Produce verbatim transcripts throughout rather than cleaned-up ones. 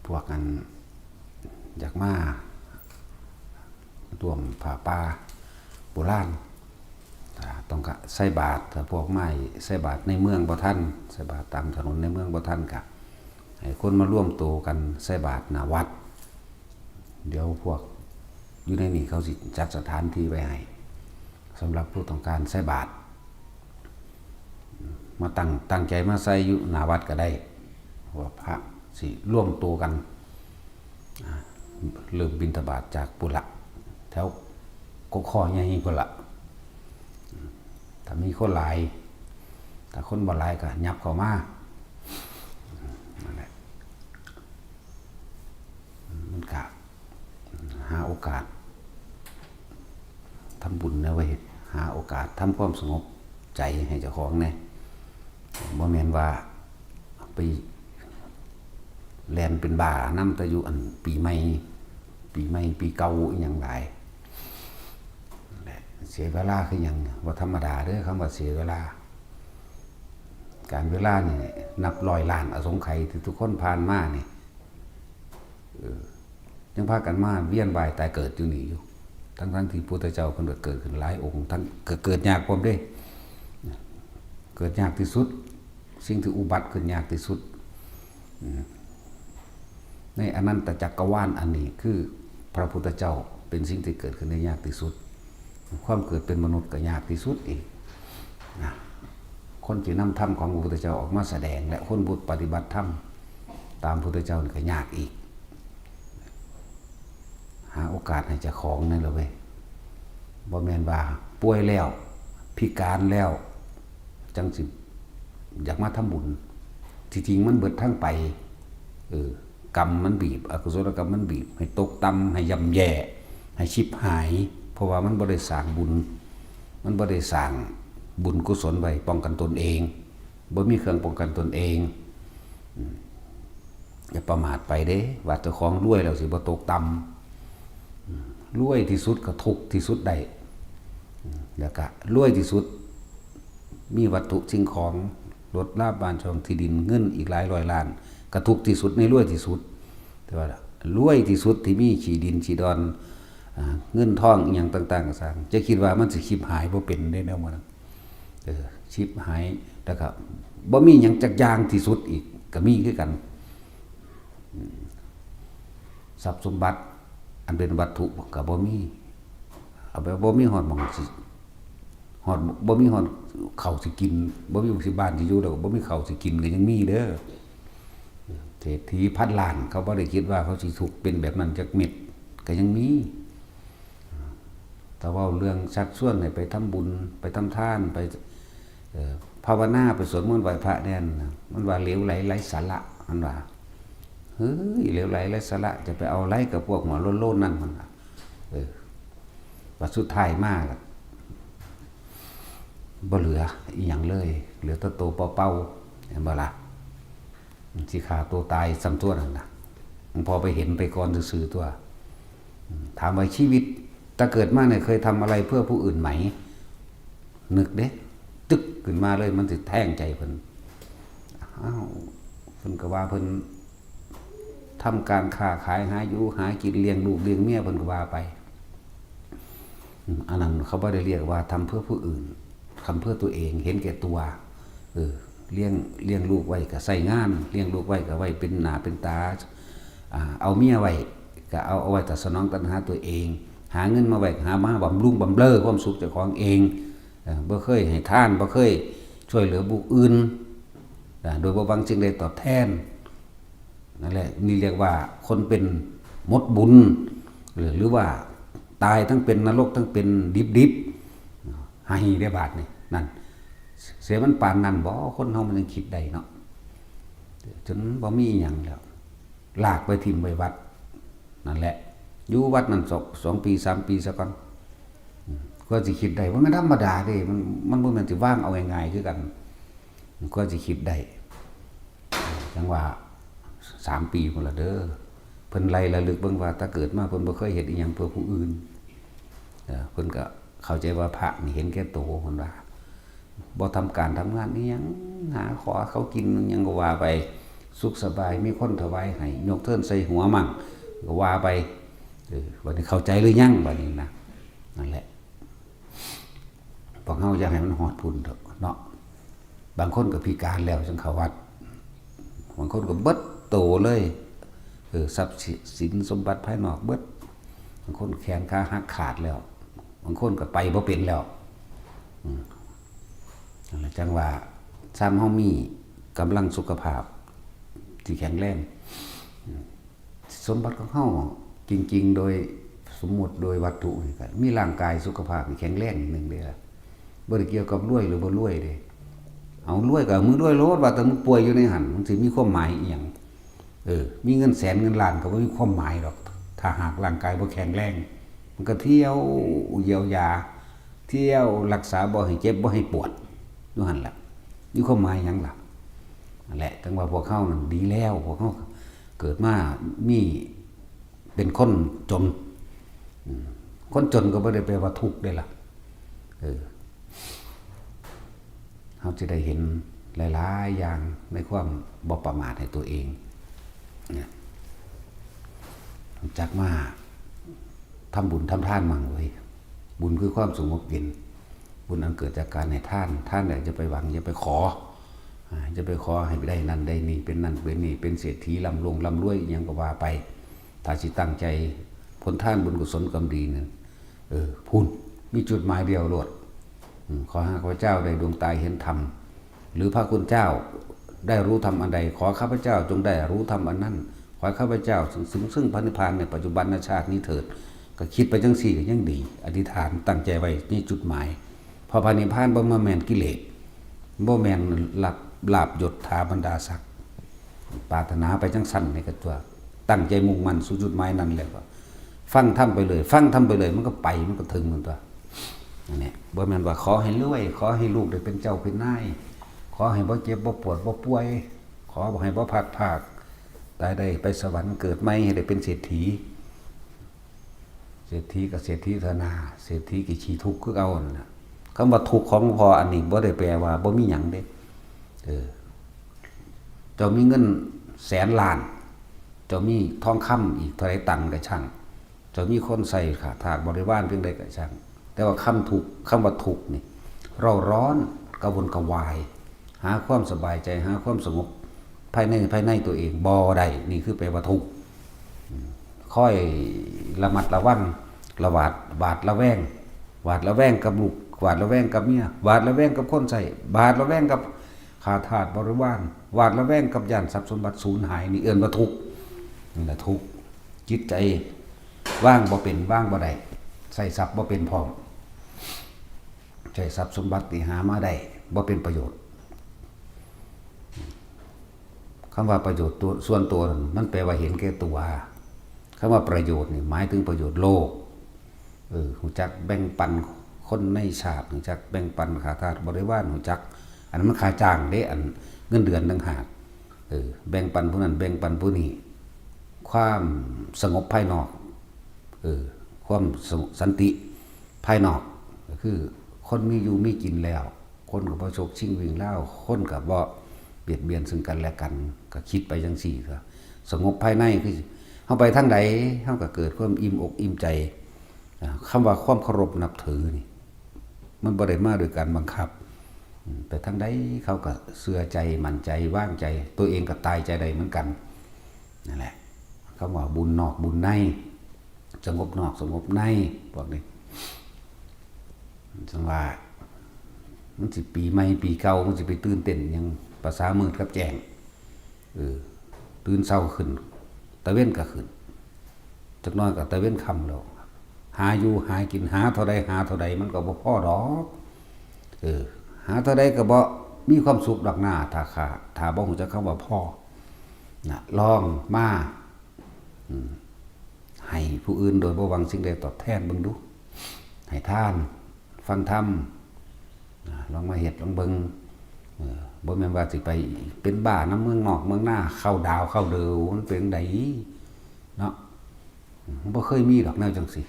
พวกอันอยากมาร่วมผ้าป่าโบราณ อ่า ต้องกะใส่บาตร ถ้าพวกมาใส่บาตรในเมืองบ่ทัน ใส่บาตรตามถนนในเมืองบ่ทันกะ ให้คนมารวมตัวกันใส่บาตรหน้าวัด เดี๋ยวพวกอยู่ในนี่เขาสิจัดสถานที่ไว้ให้ สำหรับผู้ต้องการใส่บาตร มาตั้ง ตั้งใจมาใส่อยู่หน้าวัดก็ได้ เพราะว่าพระสิรวมตัวกัน อ่า เริ่มบิณฑบาตจากปุนละ แถวกกข้อใหญ่ปุนละ ถ้ามีคนหลาย ถ้าคนบ่หลายก็ยับเข้ามา นั่นแหละ มันกะหาโอกาสทำบุญนะเว้ย หาโอกาสทำความสงบใจให้เจ้าของแหน่ บ่แม่นว่าไปแล่นเป็นบ้านำแต่อยู่อันปีใหม่ ปีใหม่ปีเก่าอีหยังหลาย นั่นแหละ เสียเวลาคือหยัง บ่ธรรมดาเด้อ คำว่าเสียเวลา การเวลานี่นับร้อยล้านอสงไขยที่ทุกคนผ่านมานี่ เออ ยังพากันมาเวียนว่ายตายเกิดอยู่นี่อยู่ ทั้งๆที่พุทธเจ้าเพิ่นก็เกิดขึ้นหลายองค์ ทั้ง ก็เกิดยากพร้อมเด้ เกิดยากที่สุด สิ่งที่อุบัติขึ้นยากที่สุด อืม ในอนันตจักรวาลอันนี้คือพระพุทธเจ้าเป็นสิ่งที่เกิดขึ้นได้ยากที่สุด ความเกิดเป็นมนุษย์ก็ยากที่สุดอีกนะ คนที่นำธรรมของพระพุทธเจ้าออกมาแสดง และคนบุตรปฏิบัติธรรมตามพุทธเจ้านี่ก็ยากอีก หาโอกาสให้เจ้าของนั่นแหละเว้ย บ่แม่นว่าป่วยแล้ว พิการแล้ว จังสิอยากมาทำบุญ ที่จริงมันเบิดทางไป เออ กรรมมันบีบ อกุศลกรรมมันบีบ ให้ตกต่ำ ให้ย่ำแย่ ให้ฉิบหาย เพราะว่ามันบ่ได้สร้างบุญ มันบ่ได้สร้างบุญกุศลไว้ป้องกันตนเอง บ่มีเครื่องป้องกันตนเอง อืม อย่าประมาทไปเด้ ว่าเจ้าของรวยแล้วสิบ่ตกต่ำ อืม รวยที่สุดก็ทุกข์ที่สุดได้ อืม แล้วก็รวยที่สุด มีวัตถุสิ่งของ รถลาบ้านช่องที่ดิน เงินอีกหลายร้อยล้าน ก็ทุกข์ที่สุดในรวยที่สุด แต่ว่ารวยที่สุดที่มีขี้ดินขี้ดอน อ่า เงินทองอิหยังต่างๆก็ซ่าง จะคิดว่ามันสิฉิบหายบ่เป็นเด้แนวมัน เออ ฉิบหาย แล้วก็บ่มีหยังจักอย่างที่สุดอีก ก็มีคือกัน อืม ทรัพย์สมบัติอันเป็นวัตถุก็บ่มี เอาไปบ่มีฮอดหม่องสิ ฮอด บ่มีฮอดข้าวสิกิน บ่มีสิบ้านสิอยู่ แล้วก็บ่มีข้าวสิกินก็ยังมีเด้อ เศรษฐีพันล้านเขาบ่ได้คิดว่าเขาสิทุกข์เป็นแบบนั้นจักเม็ด ก็ยังมี ถ้าเว้าเรื่องชักชวนให้ไปทำบุญ ไปทำทาน ไป เอ่อ ภาวนา ไปสวดมนต์ไหว้พระแน่นนะ มันว่าเหลวไหลไร้สาระ มันว่า เฮ้ย เหลวไหลไร้สาระ จะไปเอาอะไรกับพวกหัวโล้นๆนั่น มันว่า เออ บัดสุดท้ายมาก็บ่เหลืออีหยังเลย เหลือแต่โตเปล่าๆ เห็นบ่ล่ะ สิฆ่าตัวตายซ้ำตัวนั่นน่ะ หลวงพ่อไปเห็นไปก่อนซื่อๆตัว อืม ถามว่าชีวิตแต่เกิดมาเนี่ยเคยทำอะไรเพื่อผู้อื่นไหม นึกเด้ ตึกขึ้นมาเลย มันสิแทงใจเพิ่น อ้าว เพิ่นก็ว่าเพิ่นทำการค้าขาย หาอยู่หากิน เลี้ยงลูกเลี้ยงเมีย เพิ่นก็ว่าไป อืม อันนั้นเขาบ่ได้เรียกว่าทำเพื่อผู้อื่น ทำเพื่อตัวเอง เห็นแก่ตัว เออ เลี้ยง เลี้ยงลูกไว้ก็ใช้งาน เลี้ยงลูกไว้ก็ไว้เป็นหน้าเป็นตา อ่า เอาเมียไว้ก็เอา เอาไว้แต่สนองตัณหาตัวเอง หาเงินมาไว้ก็หามาบำรุงบำเรอความสุขเจ้าของเอง เออ บ่เคยให้ทาน บ่เคยช่วยเหลือผู้อื่น อ่า โดยบ่หวังสิ่งใดตอบแทน นั่นแหละ นี่เรียกว่าคนเป็นหมดบุญ หรือ หรือว่าตายทั้งเป็นนรกทั้งเป็นดิบๆ ให้ได้บาดนี่ นั่น เสียมันปานนั้นบ่ คนเฮามันยังคิดได้เนาะ จนบ่มีอิหยังแล้ว ลากไปถิ่มไว้วัด นั่นแหละ อยู่วัดนั่นสอง สองปี สามปีซะก่อน อืม กว่าสิคิดได้ ว่ามันธรรมดาเด้ มัน มันบ่แม่นสิวางเอาง่ายๆคือกัน กว่าสิคิดได้ จังว่าสามปีพุ้นละเด้อ เพิ่นไล่ระลึกเบิ่งว่าแต่เกิดมาเพิ่นบ่เคยเฮ็ดอิหยังเพื่อผู้อื่น เออ เพิ่นก็เข้าใจว่าพระนี่เห็นแก่โต เพิ่นว่า บ่ทำการทำงานอิหยัง หาขอเขากินอิหยังก็ว่าไป สุขสบาย มีคนถวายให้ ยกเทินใส่หัวมั่ง ก็ว่าไป เออ บัดนี้เข้าใจหรือยัง บัดนี้นะ นั่นแหละ พวกเฮาอย่าให้มันฮอดพุ้นเถาะเนาะ บางคนก็พิการแล้วจั่งเข้าวัด บางคนก็เบิดโตเลย เออ ทรัพย์สินสมบัติภายนอกเบิด บางคนแขนขาหักขาดแล้ว บางคนก็ไปบ่เป็นแล้ว อืม นั่นแหละ จั่งว่า ซ้ำเฮามีกำลังสุขภาพที่แข็งแรง อืม สมบัติของเฮาจริงๆ โดยสมมุติโดยวัตถุนี่ก็มีร่างกายสุขภาพที่แข็งแรงหนึ่งเด้อล่ะ บ่ได้เกี่ยวกับรวยหรือบ่รวยเด้ เอารวยก็เอามึงรวยโลด ว่าแต่มึงป่วยอยู่ในหั่น มันสิมีความหมายอีหยัง เออ มีเงินแสนเงินล้านก็บ่มีความหมายดอก ถ้าหากร่างกายบ่แข็งแรง มันก็เที่ยวเยียวยา เที่ยวรักษาบ่ให้เจ็บบ่ให้ปวด อยู่หั่นล่ะ มีความหมายหยังล่ะ นั่นแหละ จั่งว่าพวกเฮานั่นดีแล้ว พวกเฮาเกิดมามี เป็นคนจน อืม คนจนก็บ่ได้แปลว่าทุกข์เด้ล่ะ เออ เฮาจะได้เห็นหลายๆ อย่างในความบ่ประมาทให้ตัวเอง เนี่ย รู้จักมาทำบุญทำทานมั่งเว้ย บุญคือความสงบเย็น บุญอันเกิดจากการให้ทาน ทานใดอย่าไปหวัง อย่าไปขอ อ่า อย่าไปขอให้ได้นั่นได้นี่ เป็นนั่นเป็นนี่ เป็นเศรษฐีร่ำรวยร่ำรวยอิหยังก็ว่าไป ถ้าสิตั้งใจ ผลทานบุญกุศลกรรมดีนั่น เออ พุ้น มีจุดหมายเดียวโลด อืม ขอให้ข้าพเจ้าได้ดวงตาเห็นธรรม หรือพระคุณเจ้าได้รู้ธรรมอันใด ขอข้าพเจ้าจงได้รู้ธรรมอันนั้น ขอให้ข้าพเจ้าซึ่ง ซึ่ง ซึ่งพระนิพพานในปัจจุบันชาตินี้เถิด ก็คิดไปจั่งซี้ก็ยังดี อธิษฐานตั้งใจไว้นี่จุดหมาย เพราะพระนิพพานบ่แม่นกิเลส บ่แม่นลาภ ลาภยศถาบรรดาศักดิ์ ปรารถนาไปจั่งซั่นนี่ก็ตัว ตั้งใจมุ่งมั่นสู่จุดหมายนั้นแล้วก็ ฟังธรรมไปเลย ฟังธรรมไปเลย มันก็ไป มันก็ถึงมันตัว อันเนี้ย บ่แม่นว่าขอให้รวย ขอให้ลูกได้เป็นเจ้าเป็นนาย ขอให้บ่เจ็บบ่ปวดบ่ป่วย ขอให้บ่พลัดพราก ตายได้ไปสวรรค์ เกิดใหม่ให้ได้เป็นเศรษฐี เศรษฐีก็เศรษฐีเถาะนา เศรษฐีก็ขี้ทุกข์คือเก่านั่นน่ะ คำว่าทุกข์ของหลวงพ่ออันนี้บ่ได้แปลว่าบ่มีหยังเด้ เออ เจ้ามีเงินแสนล้าน เจ้ามีทองคำอีกเท่าใดตันก็ช่าง เจ้ามีคนใส่ข้าทาสบริวารเพียงใดก็ช่าง แต่ว่าคำทุกข์ คำว่าทุกข์นี่ เร่าร้อน กระวนกระวาย หาความสบายใจ หาความสงบ ภายใน ภายในตัวเองบ่ได้ นี่คือแปลว่าทุกข์ อืม คอยระมัดระวัง ระหวาด หวาดระแวง หวาดระแวงกับลูก หวาดระแวงกับเมีย หวาดระแวงกับคนใช้ หวาดระแวงกับข้าทาสบริวาร หวาดระแวงกับย้านทรัพย์สมบัติสูญหาย นี่เอิ้นว่าทุกข์ นี่แหละทุกข์ จิตใจวางบ่เป็น วางบ่ได้ ใช้ทรัพย์บ่เป็นพร้อม ใช้ทรัพย์สมบัติที่หามาได้บ่เป็นประโยชน์ คำว่าประโยชน์ตัว ส่วนตัวนั่น มันแปลว่าเห็นแก่ตัว คำว่าประโยชน์นี่หมายถึงประโยชน์โลก เออ รู้จักแบ่งปันคนในชาติ รู้จักแบ่งปันข้าทาสบริวาร รู้จัก อันนั้นมันค่าจ้างเด้ อันเงินเดือนต่างหาก เออ แบ่งปันผู้นั้น แบ่งปันผู้นี้ ความสงบภายนอก เออ ความสงบสันติภายนอก ก็คือคนมีอยู่มีกินแล้ว คนก็บ่ฉกชิงวิ่งราว คนก็บ่เบียดเบียนซึ่งกันและกัน ก็คิดไปจั่งซี้ ก็สงบภายใน คือเฮาไปทางใด เฮาก็เกิดความอิ่มอกอิ่มใจ อ่า คำว่าความเคารพนับถือนี่ มันบ่ได้มาโดยการบังคับ อืม ไปทางใดเขาก็เชื่อใจ มั่นใจ วางใจ ตัวเองก็ตายใจได้เหมือนกัน นั่นแหละ คำว่าบุญนอกบุญใน สงบนอกสงบใน พวกนี้ จั่งว่า มันสิปีใหม่ปีเก่า มันสิไปตื่นเต้นหยัง ประสามืดกับแจ้ง เออ ตื่นเช้าขึ้น ตะเว็นก็ขึ้น จักหน่อยก็ตะเว็นค่ำแล้ว หาอยู่หากิน หาเท่าใดหาเท่าใด มันก็บ่พอดอก เออ หาเท่าใดก็บ่มีความสุขดอกนา ถ้าขา ถ้าบ่รู้จักคำว่าพอ นะ ลองมา อืม ให้ผู้อื่นโดยบ่หวังสิ่งใดตอบแทนเบิ่งดู ให้ทาน ฟังธรรม อ่า ลองมาเฮ็ดลองเบิ่ง เออ บ่แม่นว่าสิไปเป็นบ้านำเมืองนอกเมืองนา เข้าดาวเข้าเดือ มันเป็นจั่งใดเนาะ อืม บ่เคยมีดอกแนวจั่งซี้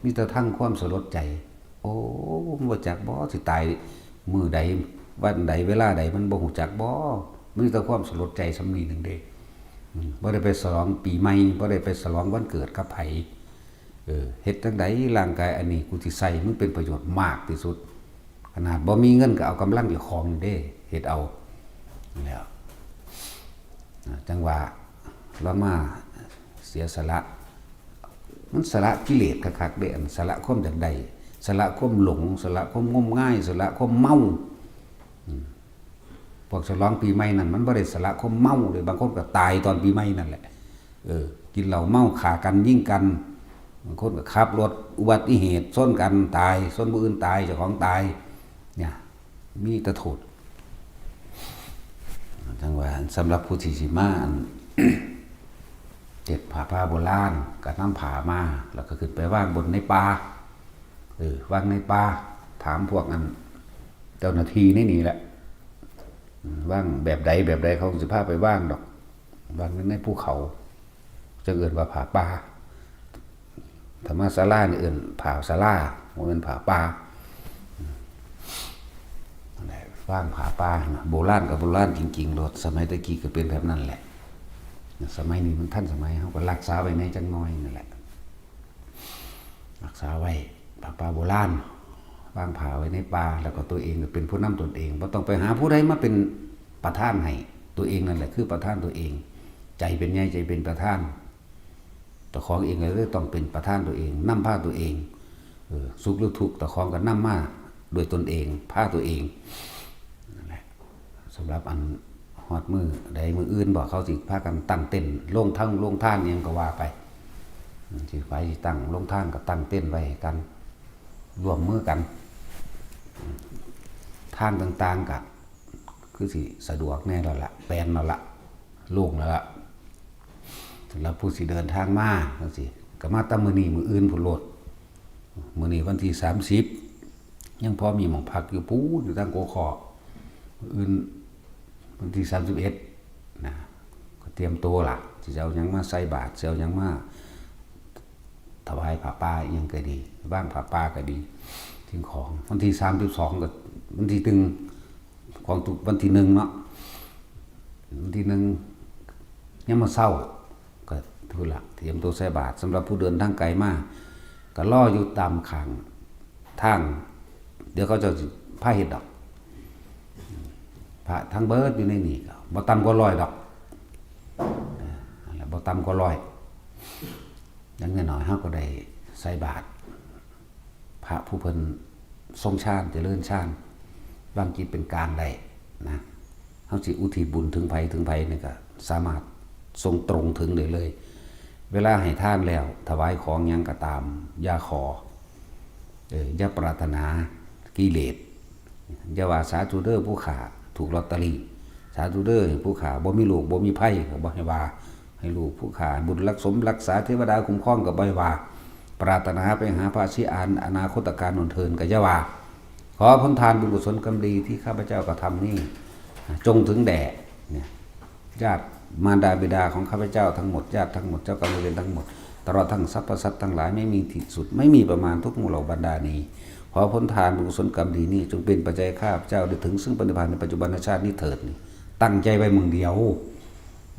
มีแต่ทั้งความสลดใจ โอ้ มันบ่จักบ่ สิตายมื้อใด วันใด เวลาใด มันบ่รู้จักบ่ มันมีแต่ความสลดใจส่ำนี้หนึ่งเด้ อืม บ่ได้ไปฉลองปีใหม่ บ่ได้ไปฉลองวันเกิดกับไผ เออ เฮ็ดจั่งใดร่างกายอันนี้กูสิใช้มันเป็นประโยชน์มากที่สุด ขนาดบ่มีเงินก็เอากำลังเจ้าของนี่เด้ เฮ็ดเอา นี่แหละ อ่า จั่งว่าลองมาเสียสละ มันสละกิเลสคักๆเด้ อันสละความอยากได้ สละความหลง สละความงมงาย สละความเมา อืม พวกฉลองปีใหม่นั่นมันบ่ได้สละความเมาเลย บางคนก็ตายตอนปีใหม่นั่นแหละ เออ กินเหล้าเมาฆ่ากันยิงกัน บางคนก็ขับรถอุบัติเหตุชนกันตาย ชนผู้อื่นตาย เจ้าของตาย เนี่ย มีแต่โทษ จั่งว่าสำหรับผู้ที่สิมาอัน เฮ็ดผ้าป่าโบราณ ก็นำผ้ามา แล้วก็ขึ้นไปวางบนในป่า เออ วางในป่า ถามพวกอัน เจ้าหน้าที่ในนี่แหละ อืม วางแบบใดแบบใด เขาสิพาไปวางดอก วางไว้ในภูเขา จั่งเอิ้นว่าผ้าป่า ธรรมศาลานี่เอิ้นผ้าสาลา บ่แม่นผ้าป่า อืม นั่นแหละ วางผ้าป่านะ โบราณกับโบราณจริงๆโลด สมัยตะกี้ก็เป็นแบบนั้นแหละ สมัยนี้มันทันสมัย เฮาก็รักษาไว้แหน่จักหน่อยนั่นแหละ รักษาไว้ ผ้าป่าโบราณ วางผ้าไว้ในป่า แล้วก็ตัวเองก็เป็นผู้นำตนเอง บ่ต้องไปหาผู้ใดมาเป็นประธานให้ ตัวเองนั่นแหละคือประธานตัวเอง ใจเป็นใหญ่ ใจเป็นประธาน เจ้าของเองก็เลยต้องเป็นประธานตัวเอง นำพาตัวเอง เออ สุขหรือทุกข์ เจ้าของก็นำมาด้วยตนเอง พาตัวเอง นั่นแหละ สำหรับอันฮอดมื้อใดมื้ออื่นบ่ เขาสิพากันตั้งเต็นท์ โรงทาน โรงทานอิหยังก็ว่าไป อืม สิไปสิตั้งโรงทานก็ตั้งเต็นท์ไว้ให้กัน ร่วมมือกัน อืม ทางต่างๆก็คือสิสะดวกแน่แล้วล่ะ แปลนแล้วล่ะ โล่งแล้วล่ะ สำหรับผู้สิเดินทางมาจั่งซี้ ก็มาแต่มื้อนี้มื้ออื่นพู้นโลด มื้อนี้วันที่สามสิบ ยังพอมีหม่องพักอยู่พู้น อยู่ทางโกคอ มื้ออื่นวันที่สามสิบเอ็ดนะ ก็เตรียมตัวล่ะ สิเอาหยังมาใส่บาตร สิเอาหยังมาถวายผ้าป่าอิหยังก็ดี วางผ้าป่าก็ดี สิ่งของ วันที่สามสิบสองก็ วันที่หนึ่ง ของทุกวันที่หนึ่งเนาะ วันที่หนึ่ง ยามมื้อเช้า ก็พู้นล่ะ เตรียมตัวใส่บาตร สำหรับผู้เดินทางไกลมา ก็รออยู่ตามข้างทาง เดี๋ยวเขาเจ้าสิพาเฮ็ดดอก พระทั้งเบิดอยู่ในนี่ก็บ่ต่ำกว่าร้อยดอก เออ นั่นแหละ บ่ต่ำกว่าร้อย อย่างน้อยๆ เฮาก็ได้ใส่บาตร พระผู้เพิ่นทรงฌาน เจริญฌาน วางจิตเป็นกลางได้นะ เฮาสิอุทิศบุญถึงไผถึงไผนี่ก็สามารถส่งตรงถึงได้เลย เวลาให้ทานแล้ว ถวายของหยังก็ตาม อย่าขอ เออ อย่าปรารถนากิเลส อย่าว่าสาธุเด้อผู้ข้าถูกลอตเตอรี่ สาธุเด้อผู้ข้าบ่มีโรคบ่มีภัย ก็บ่ให้ว่า ให้ลูกผู้ข้าบุญรักสมรักษาเทวดาคุ้มครอง ก็บ่ให้ว่า ปรารถนาไปหาพระศรีอานอนาคตการโน้นเทิน ก็อย่าว่า ขอผลทานบุญกุศลกรรมดีที่ข้าพเจ้ากระทำนี้ จงถึงแด่ เนี่ย ญาติมารดาบิดาของข้าพเจ้าทั้งหมด ญาติทั้งหมด เจ้ากรรมนายเวรทั้งหมด ตลอดทั้งสรรพสัตว์ทั้งหลาย ไม่มีที่สุด ไม่มีประมาณทุกหมู่เหล่าบรรดานี้ ขอผลทานบุญกุศลกรรมดีนี้ จงเป็นปัจจัยให้ข้าพเจ้าได้ถึงซึ่งพระนิพพานในปัจจุบันชาตินี้เถิด นี่ ตั้งใจไว้มื้อเดียว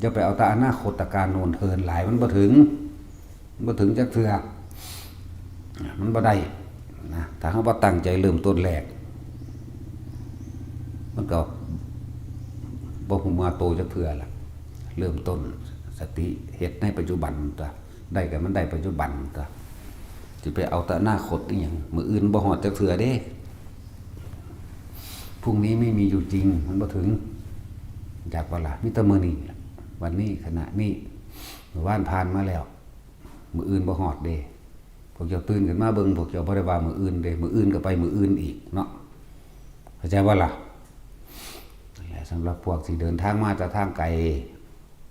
อย่าไปเอาแต่อนาคตการโน้นเทินหลาย มันบ่ถึง มันบ่ถึงจักเทื่อ มันบ่ได้นะ ถ้าเฮาบ่ตั้งใจเริ่มต้นแรก มันก็บ่ฮู้เมื่อโตจักเทื่อล่ะ เริ่มต้นสติเฮ็ดในปัจจุบันตั๊ว ได้ก็มันได้ปัจจุบันตั๊ว สิไปเอาแต่อนาคตอีหยัง มื้ออื่นบ่ฮอดจักเทื่อเด้ พรุ่งนี้ไม่มีอยู่จริง มันบ่ถึง จักบ่ล่ะ มีแต่มื้อนี้ล่ะ วันนี้ ขณะนี้ มื้อวานผ่านมาแล้ว มื้ออื่นบ่ฮอดเด้ พวกเจ้าตื่นขึ้นมาเบิ่ง พวกเจ้าบ่ได้ว่ามื้ออื่นเด้ มื้ออื่นก็ไปมื้ออื่นอีกเนาะ เข้าใจบ่ล่ะ นั่นแหละ สำหรับพวกที่เดินทางมาจากทางไกล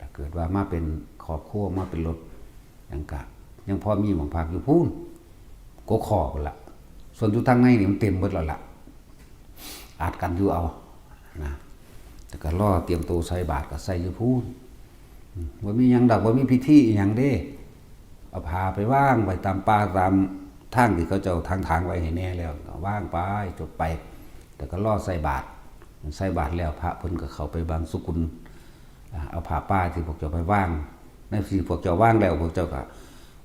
ถ้าเกิดว่ามาเป็นครอบครัว มาเป็นรถ ยังกะ ยังพอมีหม่องพักอยู่พู้น กกคอพู้นล่ะ ส่วนอยู่ทางในนี่มันเต็มเบิดแล้วล่ะ อัดกันอยู่เอา นะ แต่ก็รอเตรียมตัวใส่บาตรก็ใส่อยู่พู้น อืม บ่มีหยังดอก บ่มีพิธีอิหยังเด้ เอาผ้าไปวางไว้ตามป่าตามทางที่เขาเจ้าถางๆไว้ให้แน่แล้ว ก็วางไป จบไป แต่ก็รอใส่บาตร ใส่บาตรแล้วพระเพิ่นก็เข้าไปบังสุกุล อ่า เอาผ้าป่าที่พวกเจ้าไปวาง ในที่พวกเจ้าวางแล้ว พวกเจ้าก็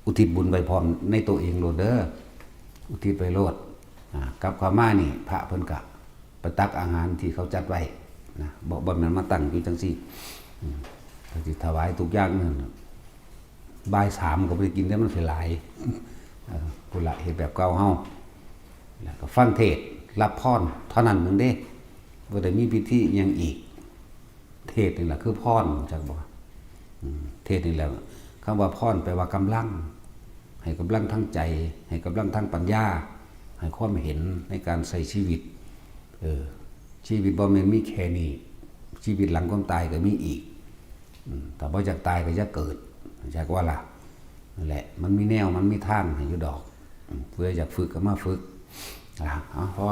อุทิศบุญไปพร้อมในตัวเองโลดเด้อ อุทิศไปโลด อ่า กลับเข้ามานี่ พระเพิ่นก็ไปตักอาหารที่เขาจัดไว้นะ บ่ บ่แม่นมาตั้งอยู่จังซี่ อืม ก็สิถวายทุกอย่างนั่นน่ะ บ่ายสามก็บ่ได้กินแล้ว มันสิหลาย เออ พุ้นละ เฮ็ดแบบเก่าเฮา แล้วก็ฟังเทศน์ รับพรเท่านั้นหนึ่งเด้ บ่ได้มีพิธีอิหยังอีก เทศน์นี่แหละคือพร จักบ่ อืม เทศน์นี่แหละ คำว่าพรแปลว่ากำลัง ให้กำลังทางใจ ให้กำลังทางปัญญา ให้ความเห็นในการใช้ชีวิต เออ ชีวิตบ่แม่นมีแค่นี้ ชีวิตหลังความตายก็มีอีก อืม ถ้าบ่อยากตายก็อย่าเกิด จักว่าล่ะ นั่นแหละ มันมีแนว มันมีทางให้อยู่ดอก อืม ผู้ใดอยากฝึกก็มาฝึก อ่ะ เอา พอ